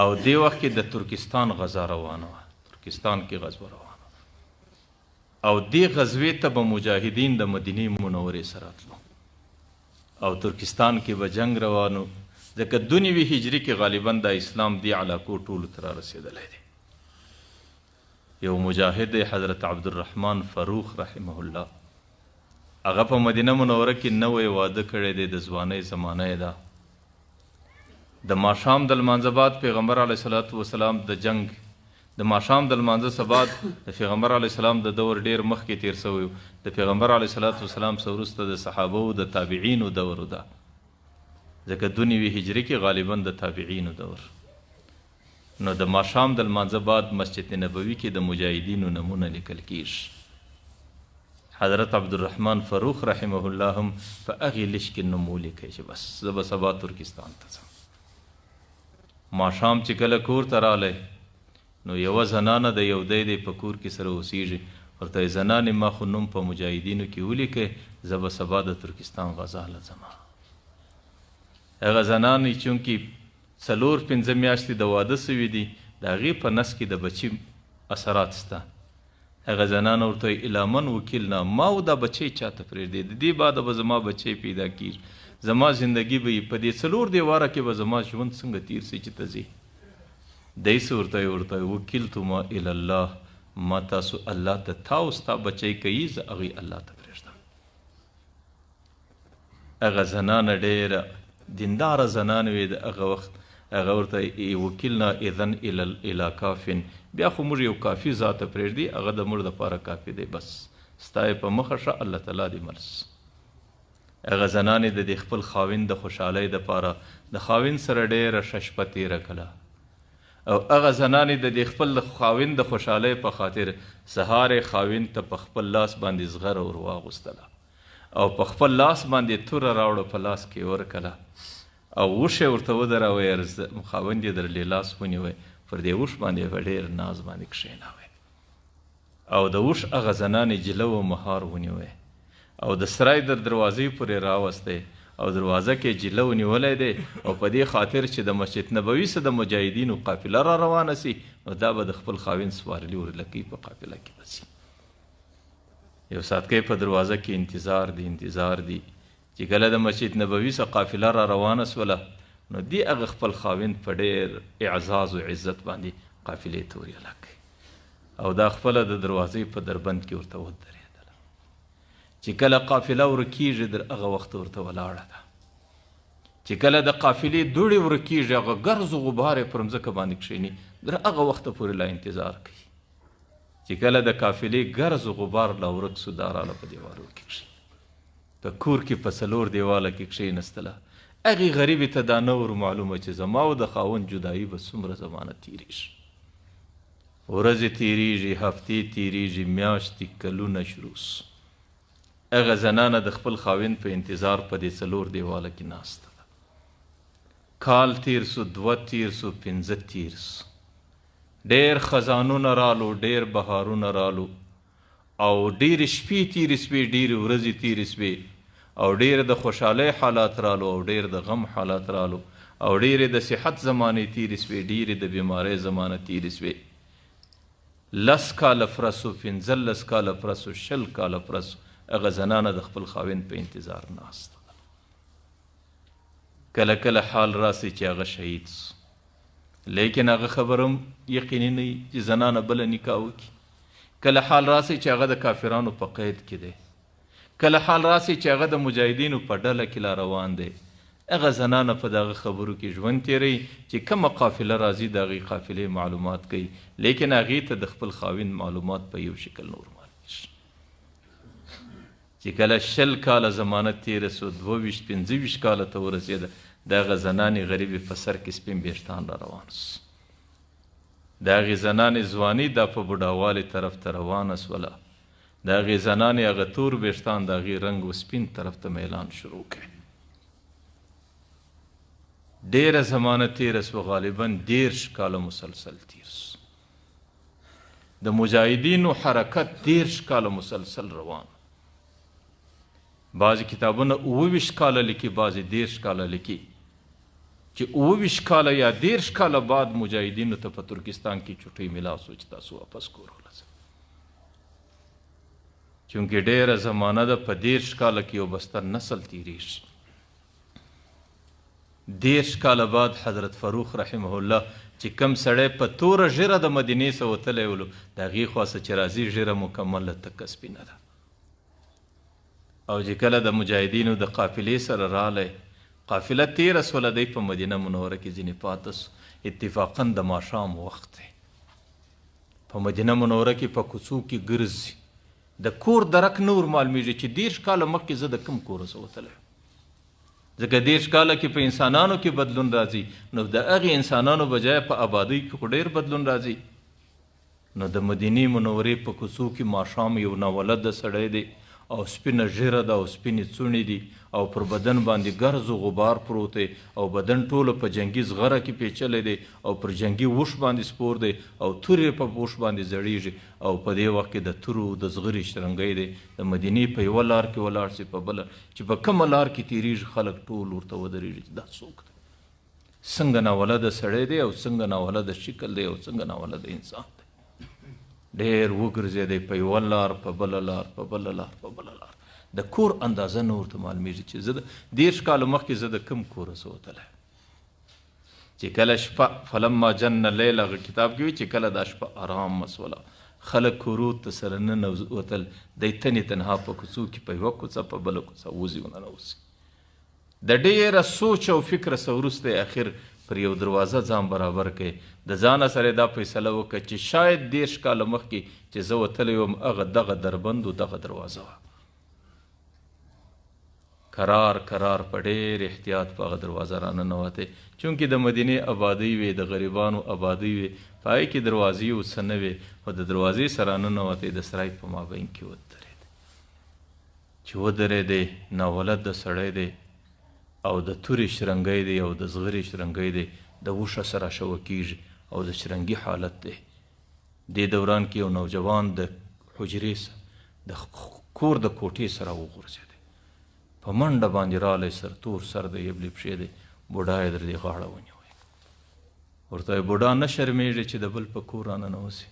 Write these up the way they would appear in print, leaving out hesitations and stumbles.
او دې وخت کې د ترکستان غزا روانه وه، ترکستان کې غزوه روانه وه، او دې غزوې ته به مجاهدین د مدینې منورې سره تلو او ترکستان کې به جنګ روانو، ځکه 92 هجري کې غالبا دا اسلام دې علاقو ټولو ته رارسېدلی دی. یو مجاهد دی حضرت عبدالرحمن فروخ رحمه الله، هغه په مدینه منوره کې نوی واده کړی دی، د ځوانۍ زمانه یې ده. د ماښام د لمانځه بعد پیغمبر علیه الصلاة والسلام د جنګ د ماښام د لمانځه څخه بعد د پیغمبر علیه السلام د دور ډیر مخکې تیر شوی و، د پیغمبر علیه الصلاة والسلام څخه وروسته د صحابو د تابعینو دور ده، ځکه 92 هجري کې غالبا د تابعینو دور. نو د ماښام د لمانځه بعد مسجد نبوي کې د مجاهدینو نمونه لیکل کیږي. حضرت عبدالرحمن فروخ رحمه الله هم په هغې لیست کې نوم ولیکئ چې بس زه به سبا ترکستان ته ځم. ماښام چې کله کور ته راغلی نو یوه زنانه د یو دی دی په کور کې سره اوسیږي، ورته یې زنانې ما خو نوم په مجاهدینو کې ولیکئ، زه به سبا د ترکستان غزا له ځم. هغه زنانې چونکې 4-5 میاشتې د واده سوي دي، د هغې په نس کې د بچي اثرات سته. هغه زنانه ورته وایي الی من وکیلنا، ما او دا بچی چاته پرېږدې، د دې بعده به زما بچی پیدا کیږي، زما زندګي به یې په دې 4 دیواره کې به زما ژوند څنګه تیر سي چې ته ځې. دی څه ورته وایي؟ ورته وایي وکیلتما الی الله، ما تاسو الله ته تا او ستا بچی کوي، زه هغوی الله ته پرېږدم. هغه زنانه ډېره دینداره زنانه وې د هغه وخت، هغه ورته وکیلنا اذن الی کافن، بیا خو موږ یو کافي ذات ته پرېږدي، هغه د موږ دپاره کافي دی، بس ستا یې په مخه ښه، الله تعالی دې مل سي. هغه زنانې د دې خپل خاوند د خوشحالۍ دپاره د خاوند سره ډېره ښه شپه تېره کړه، او هغه زنانې د دې خپل خاوند د خوشحالۍ په خاطر سهار یې خاوند ته په خپل لاس باندې زغره ور واغوستله او په خپل لاس باندې توره راوړه، په لاس کې یې ورکړه او اوښ یې ورته ودراوی، خاوند یې درلې لاس ونیوی، پر دې اوښ باندې په ډېر ناز باندې کښېناوی او د اوښ هغه زنانې جله و مهار ونیوی او د سرای در دروازې پورې راوستی او دروازه کې جله ونیولی دی، او په دې خاطر چې د مسجد نبوي څخه د مجاهدینو قافله را روانه سي نو دا به د خپل خاوند سوارلي ورلکوي په قافله کې به ځي. یو ساعتکی په دروازه کې انتظار دی، انتظار دی چې کله د مسجد نبوي څخه قافله را روانه سوله نو دی هغه خپل خاوند په ډېر اعزاز و عزت باندې قافلې ته وریله کوي او دا خپله د دروازې په دربند کې ورته ودرېدله. چې کله قافله ورکیږي در هغه وخت ورته ولاړه ده، چې کله د قافلې دوړې ورکیږي هغه ګرز و غبار یې پر مځکه باندې کښېني، در هغه وخته پورې لا انتظار کوي. چې کله د قافلې ګرز و غبار لا ورک سو دا راله په دیوالو کې کښېني، په کور کې په 4 دیواله کې کښېنستله. هغې غریبې ته دا نه ور معلومه چې زما او د خاوند جدایي به څومره زمانه تېرېږي. ورځې تېرېږي، هفتې تېرېږي، میاشتې، کلونه شروع سو. هغه زنانه د خپل خاوند په انتظار په دې 4 دیواله کې ناسته ده. کال تیر سو، 2 تیر سو، 5 تیر سو، ډېر خزانونه رالو، ډېر بهارونه رالو، او ډېرې شپې تېرې سوې، ډېرې ورځې تېرې سوې، او ډېر د خوشحالۍ حالات رالو، او ډېر د غم حالات رالو، او ډېرې د صحت زمانې تېرې سوې، ډېرې د بیمارۍ زمانه تېرې سوې. 10 کاله پرسو، 15 کاله پرسو، 20 کاله پرسو، هغه زنانه د خپل خاوند په انتظار ناسته ده. کله کله حال راسي چې هغه شهید سو، لیکن هغه خبر هم یقیني نه وي چې زنانه بله نکاح وکړي. کله حال راسي چې هغه د کافرانو په قید کې دی، کله حال راسي چې هغه د مجاهدینو په ډله کې لا روان دی. هغه زنانه په دغه خبرو کې ژوند تېروي چې کومه قافله راځي د هغې قافلې معلومات کوي، لیکن هغې ته د خپل خاوند معلومات په یو شکل نور معلومیږي. چې کله 20 کاله زمانه تېره سوه، 22 25 کاله ته ورسېده، د هغه زنانې غریبې په سر کې سپین ویښتان را روان سو. د هغې زنانې ځواني دا په بوډاوالي طرف ته روانه سوله. د هغې زنانې هغه تور ویښتان د هغې رنګ و سپین طرف ته میلان شروع کړ. ډېره زمانه تېره سوه، غالباً 30 کاله مسلسل تېر سو. د مجاهدینو حرکت 30 کاله مسلسل روان. بعضې کتابونه 27 کاله لیکي، بعضې 30 کاله لیکي. چې 27 کاله یا 30 کاله بعد مجاهدینو ته په ترکستان کې چوټۍ ملاو سو چې تاسو واپس کور ولځئ. چونکې ډېره زمانه ده، په 30 کاله کې یو بسته نسل تېرېږي. 30 کاله بعد حضرت فاروق رحمه الله چې کم سړی په توره ږیره د مدینې څخه وتلی ولو، د هغې خوا څخه چې راځي ږیره مکمله تکه سپینه ده. او چې کله د مجاهدینو د قافلې سره راغلی، قافله تېره سوله، دی په مدینه منوره کې ځینې پاته سو. اتفاقا د ماښام وخت دی، په مدینه منوره کې په کوڅو کې ګرځي، د کور درک نه ور معلومېږي چې 30 کاله مخکې زه د کوم کوره څخه وتلی یم. ځکه 30 کاله کې په انسانانو کې بدلون راځي، نو د هغې انسانانو بجای په آبادۍ کې خو ډېر بدلون راځي. نو د مدینې منورې په کوڅو کې ماښام یو ناولده سړی دی او سپینه ږیره ده او سپینې څوڼې دي او پر بدن باندې ګرز و غبار پروت دی او بدن ټوله په جنګي زغره کې پیچلی دی او پر جنګي اوښ باندې سپور دی او تورې په اوښ باندې ځړېږي او په دې وخت کې د تورو د زغرې شرنګی دی. د مدینې په یوه لار کې ولاړ سي، په بله چې په کومه لار کې تېرېږي خلک ټول ورته ودرېږي چې دا څوک دی، څنګه ناولده سړی دی او څنګه ناولده شکل دی او څنګه ناولده انسان دی. ډېر وګرځېدی په یوه لار، په بله لار، په بله لار، په بله لار، د کور اندازه نه ورته معلومېږي چې زه د 30 کاله مخکې زه د کوم کوره څخه وتلی. چې کله شپه فلما جن اللیل هغه کتاب کې وي چې کله دا شپه ارامه سوله، خلک کورو ته سره ننوتل، دی تنې تنها په کوڅو کې په یوه کوڅه په بله کوڅه وځي او ننوځي. د ډېره سوچ او فکر څخه وروسته یې اخر پر یو دروازه ځان برابر کړي. د ځانه سره دا فیصله وکړه چې شاید 30 کاله مخکې چې زه وتلی وم هغه دغه دربند و دغه دروازه وه. کرار کرار په ډېر احتیاط په هغه دروازه راننوتی، چونکې د مدینې آبادۍ وې، د غریبانو آبادۍ وې، په هغې کې دروازې او څه نه وې، خو د دروازې سره راننوتی، د سرای په مابین کې ودرېدی. چې ودرېدی، ناولده سړی دی او د تورې شرنګی دی او د زغرې شرنګی دی، د اوښه سره شوه کېږي او د شرنګي حالت دی. دې دوران کې یو نوجوان د حجرې سره د کور د کوټې سره وغورځېدی، په منډه باندې راغلی، سر تور سر دی، یبلې پښې دی، بوډا یې در دې غاړه ونیوی. ورته وایي بوډا نه شرمېږي چې د بل په کور راننوځي؟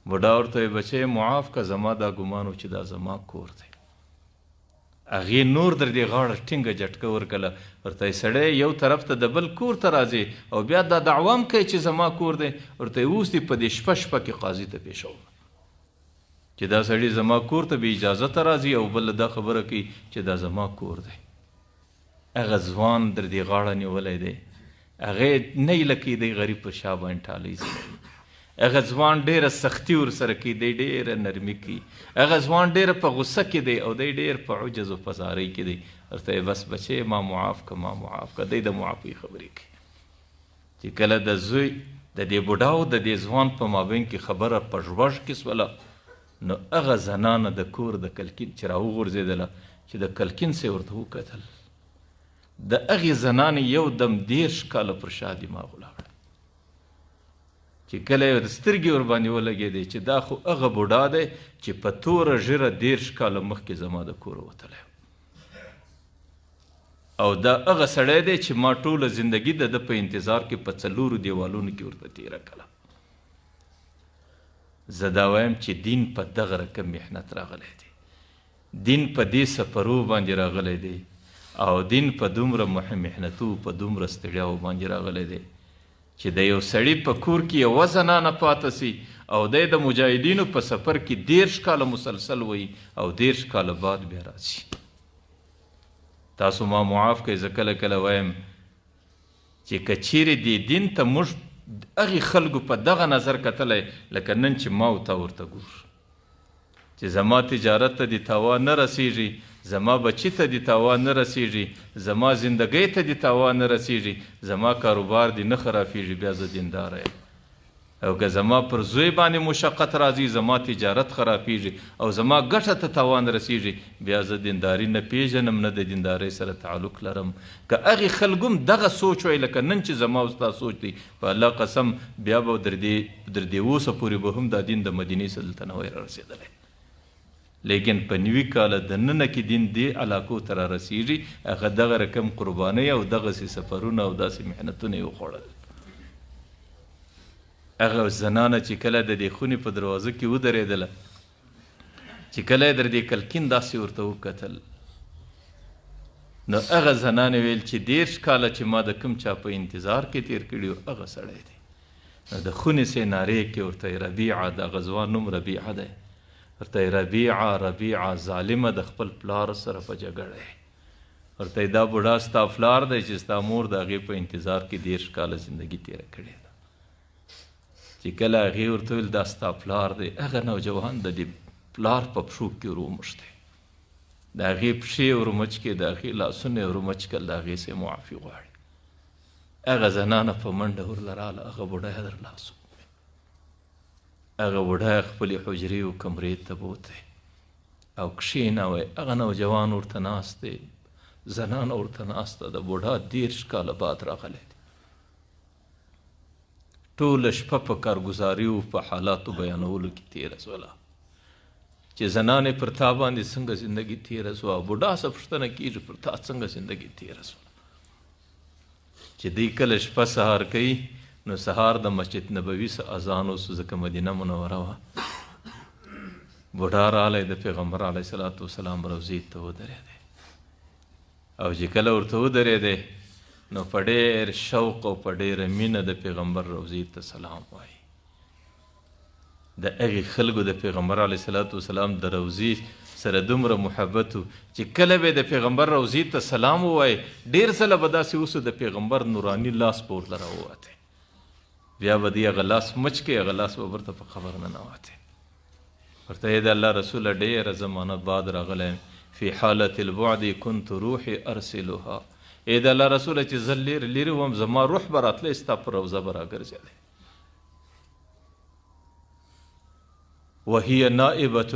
بوډا ورته وایي بچی معاف که، زما دا ګمان و چې دا زما کور دی. هغې نور در دې غاړه ټینګه جټکه ورکړله، ورته یې سړی یو طرف ته د بل کور ته راځي او بیا دا دعوه هم کوي چې زما کور دی. ورته یې اوس دې په دې شپه شپه کې قاضي ته پېښوم چې دا سړی زما کور ته بې اجازته راځي او بله دا خبره کوي چې دا زما کور دی. هغه ځوان در دې غاړه نیولی دی، هغه نه ایله کوي، دی غریب په شا باندې ټالۍ ځلوي. هغه ځوان ډېره سختي ورسره کوي، دی ډېره نرمي کوي. هغه ځوان ډېره په غوسه کې دی او دی ډېر په عجز او په زارۍ کې دی. ورته یې بس بچی ما معاف که، ما معاف که. دی د معافۍ خبرې کوي. چې کله د زوی د دې بوډا او د دې ځوان په مابین کې خبره په ژوږ کې سوله، نو هغه زنانه د کور د کلکین چې راوغورځېدله، چې د کلکین څخه یې ورته وکتل، د هغې زنانې یو دم 30 کاله پر شا دماغ ولاړ. چې کله یې سترګې ورباندې ولګېدې چې دا خو هغه بوډا دی چې په توره ږیره 30 کاله مخکې زما د کوره وتلی او دا هغه سړی دی چې ما ټوله زندګي د ده په انتظار کې په 4 دیوالونو کې ورته تېره کړه. زه دا وایم چې دین په دغه رقم محنت راغلی دی، دین په دې سفرو باندې راغلی دی او دین په دومره محنتو، په دومره ستړیاو باندې راغلی دی چې د یو سړي په کور کې یوه زنانه پاته سي او دی د مجاهدینو په سفر کې 30 کاله مسلسل وایي او 30 کاله بعد بیا راځي. تاسو ما معاف کړئ، زه کله کله وایم چې که چیرې دې دین ته موږ هغې خلکو په دغه نظر کتلی لکه نن چې ما او تا ورته ګورو، چې زما تجارت ته دې تاوان نه رسېږي، زما بچی ته دې تاوان نه رسېږي، زما زندګۍ ته دې تاوان نه رسېږي، زما کاروبار دې نه خرابېږي، بیا زه دینداره یم. او که زما پر زوی باندې مشقت راځي، زما تجارت خرابېږي او زما ګټه ته تاوان رسېږي، بیا زه دینداري نه پېژنم، نه د دیندارۍ سره تعلق لرم. که هغې خلکو هم دغه سوچ وای لکه نن چې زما او ستا سوچ دی، په الله قسم بیا به در دې اوسه پورې به هم دا دین د مدینې څخه دلته نه وای رارسېدلی. لیکن په 90 کاله دننه کې دین دې علاقو ته را رسېږي، هغه دغه رقم قربانۍ او دغسې سفرونه او داسې محنتونه یې وخوړل. هغه زنانه چې کله د دې خونې په دروازه کې ودرېدله، چې کله یې در دې کلکین داسې ورته وکتل، نو هغه زنانې ویل چې 30 کاله چې ما د کوم چا په انتظار کې تېر کړي وو هغه سړی دی. نو د خونې سې نارې کې ورته یې ربیعه، د هغه ځوان نوم ربیعه دی، ورته یې ربیعه ربیعه ظالمه د خپل پلار سره په جګړه یې. ورته یې دا بوډا ستا پلار دی چې ستا مور د هغې په انتظار کې 30 کاله زندګي تېره کړې ده. چې کله هغې ورته ویل دا ستا پلار دی، هغه نوجوان د دې پلار په پښو کې وروموښتی، د هغې پښې یې ورمچ کړې، د هغې لاسونه یې ورمچ کړل، د هغې څخه یې معافي غواړي. هغه زنانه په منډه ورله راله، هغه بوډا یې در لاس ونیوی، هغه بوډا یې خپلې حجرې او کمرې ته بوتی او کښېناوی. هغه نوجوان ورته ناست دی، زنانه ورته ناسته ده، بوډا 30 کاله بعد راغلی دی. ټوله شپه په کارګزاري او په حالاتو بیانولو کې تېره سوله چې زنانې پر تا باندې څنګه زندګي تېره سوه، بوډا څه پوښتنه کېږي پر تا څنګه زندګي تېره سوه. چې دوی کله شپه سهار کوي نو سهار د مسجد نبوي څه اذان وسو، ځکه مدینه منوره وه. بوډا راغلی د پیغمبر علیه الصلاة والسلام روضې ته ودرېدی او چې کله ورته ودرېدی نو په ډېر شوق او په ډېره مینه د پیغمبر روضې ته سلام وایي. د هغې خلکو د پیغمبر علیه الصلاة والسلام د روضې سره دومره محبت و چې کله به د پیغمبر روضې ته سلام ووایي، ډېر ځله به داسې وسو د پیغمبر نوراني لاس به ورله راووتی، بیا به دی هغه لاس مچ کړي، هغه لاس به ورته په قبر ننوتی. ورته یې د الله رسوله ډېره زمانه بعد راغلی یم، فی حالت البعد كنت روحي ارسلها، ای د الله رسوله چې زه لرې لرې وم زما روح به راتلی ستا په روضه به راګرځېدی. وهي نائبة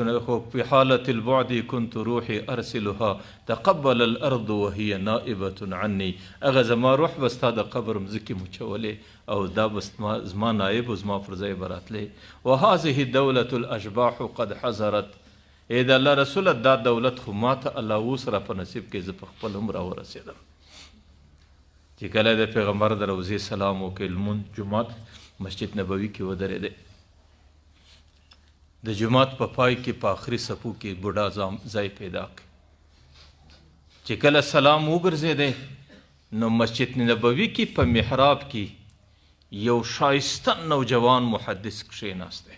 في حالة البعد كنت روحي أرسلها تقبل الأرض وهي نائبة عني. هغه زما روح به ستا د قبر مځکې مچولې او دا به زما نائب او زما پر ځای به راتلې. وهذه دولة الأشباح قد حضرت، ای د الله رسوله دا دولت خو ماته الله اوس را په نصیب کې، زه په خپل هم راورسېدم. چې کله د پیغمبر د روضې سلام وکړ، لمونځ جومات مسجد نبوي کې ودرېدی. د جومات په پای کې په آخري صفو کې بوډا ځای پیدا کړ. چې کله سلام وګرځېدی نو مسجد نبوي کې په محراب کې یو ښایسته نوجوان محدث کښېناستی،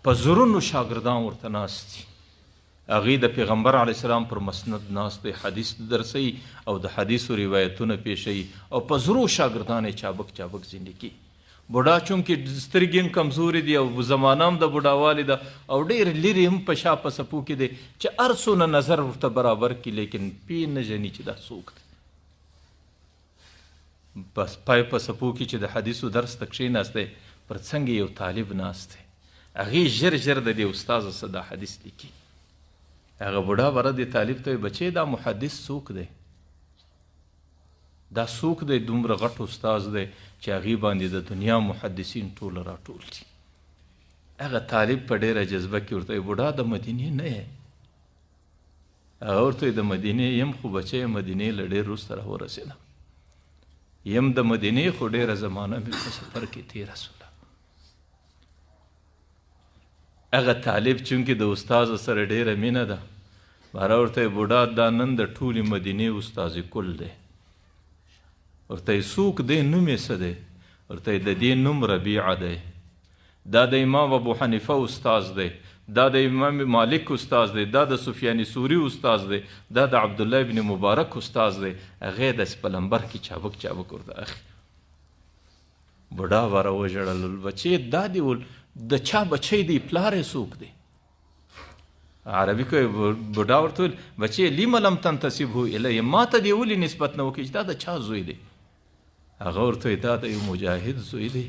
په زرونو شاګردان ورته ناست دي. هغوی د پیغمبر علیه السلام پر مسند ناست دی، حدیث درسوي او د حدیثو روایتونه پېښوي او په زرو شاګردان یې چابک چابک زندګي. بوډا چونکې سترګې هم کمزورې دي او زمانه هم د بوډاوالي ده او ډېر لرې هم په شا په څپو کې دی چې هر څونه نظر ورته برابر کړي لیکن پې نه ژني چې دا څوک دی. بس پای په څپو کې چې د حدیثو درس ته کښېناستی، پر څنګ یو طالب ناست دی، هغې ژر ژر د دې استاد څخه دا حدیث لیکي. هغه بوډا بره دې طالب ته وایي، بچی دا محدث څوک دی؟ دا څوک دی دومره غټ استاد دی چې هغې باندې د دنیا محدثین ټول راټول دي؟ هغه طالب په ډېره جذبه کې ورته وایي، بوډا د مدینې نه یې؟ هغه ورته وایي، د مدینې یم خو بچی مدینې له ډېر وروسته راورسېدم، یم د مدینې خو ډېره زمانه مې په سفر کې تېره سوله. هغه طالب چونکې د استاد سره ډېره مینه ده، باره ورته وایي، بوډا دا نن د ټولې مدینې استاد کل دی. ورته یې څوک دی، نوم یې څه دی؟ ورته یې د دې نوم ربیعه دی، دا د امام ابو حنیفه استاد دی، دا د امام مالک استاد دی، دا د سفیان ثوري استاد دی، دا د عبدالله ابن مبارک استاد دی. هغه یې داسې په لمبر کې چابک چابک ورته اخلي. بوډا به راوژړل، بچی دا دی ول د چا بچی دی، پلار یې څوک دی؟ عربي کوي. بوډا ورته ویل، بچی لم لم تنتسبه الی، ما ته دې ولې نسبت نه وکړي چې دا د چا زوی دی؟ هغه ورته وایي، دا د یو مجاهد زوی دی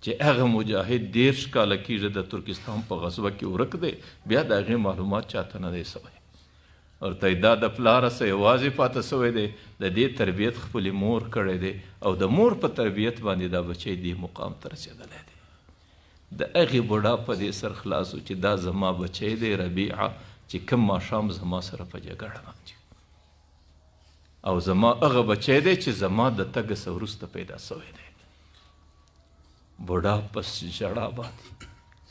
چې هغه مجاهد 30 کاله کېږي د ترکستان په غزوه کې ورک دی، بیا د هغې معلومات چاته نه دی سوی. ورته وایي، دا د پلاره څه یوازې پاته سوی دی، د دې تربیت خپلې مور کړی دی او د مور په تربیت باندې دا بچی دې مقام ته رسېدلی دی. د هغې بوډا په دې سر خلاص و چې دا زما بچی دی ربیعه چې کوم ماښام زما سره په جګړه باندې او زما هغه بچی دی چې زما د تګ څخه وروسته پیدا سوی دی. بوډا په ژړا باندې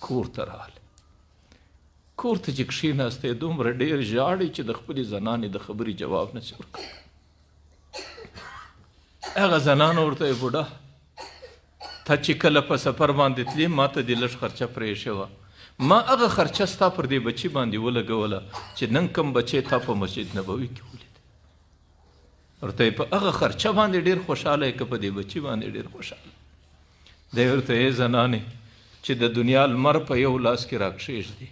کور ته راغلی. کور ته چې کښېناستی دومره ډېر ژاړي چې د خپلې زنانې د خبرې جواب نه شي ورکولی. هغه زنانه ورته وایي بوډا ته چې کله په سفر باندې تلې ما ته دې لږ خرچه پرېښې وه، ما هغه خرچه ستا پر دې بچي باندې ولګوله چې نن کوم بچی تا په مسجد نبوي کې ولید. ورته یې په هغه خرچه باندې ډېر خوشحاله یې که په دې بچي باندې ډېر خوشحاله؟ دی ورته یې زنانې چې د دنیا لمر په یو لاس کې راکښېږدي،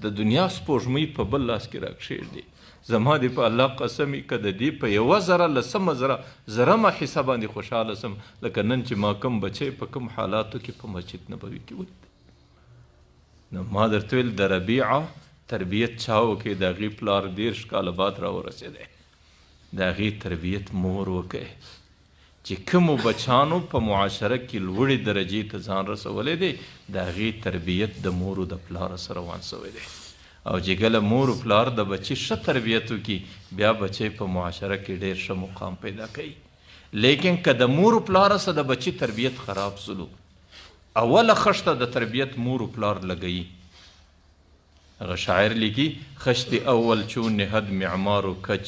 د دنیا سپوږمۍ په بل لاس کې راکښېږدي، زما دې په الله قسم وي که د دې په یوه ذره لسمه ذره زرمه حصه باندې خوشحاله سم لکه نن چې ما کوم بچی په کوم حالاتو کې په مسجد نبوي کې ولید. نو ما درته ویل د ربیعه تربیت چا وکړي؟ د هغې پلار 30 کاله بعد راورسېدی. د هغې تربیت مور وکړي چې کومو بچانو په معاشره کې لوړې درجې ته ځان رسولی دی، د هغې تربیت د مور او د پلار سره روان سوی دی. او چې کله مور او پلار د بچي ښه تربیت وکړي بیا بچی په معاشره کې ډېر ښه مقام پیدا کوي. لیکن که د مور او پلار سره د بچي تربیت خراب سلو، اوله خښته د تربیت مور او پلار لګوي. هغه شاعر لیکي خشت اول چون نهد معمار و کج،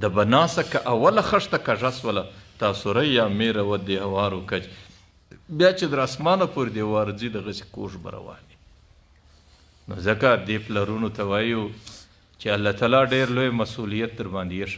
د بنا څخه که اوله خښته کږه سوله تا ثریا میره و دیوار و کج، بیا چې در اسمانه پورې دیوار ځي دغسې کوږ به روان وي. نو ځکه دې پلرونو ته وایو چې الله تعالی ډېر لوی مسؤلیت در باندې ایښی.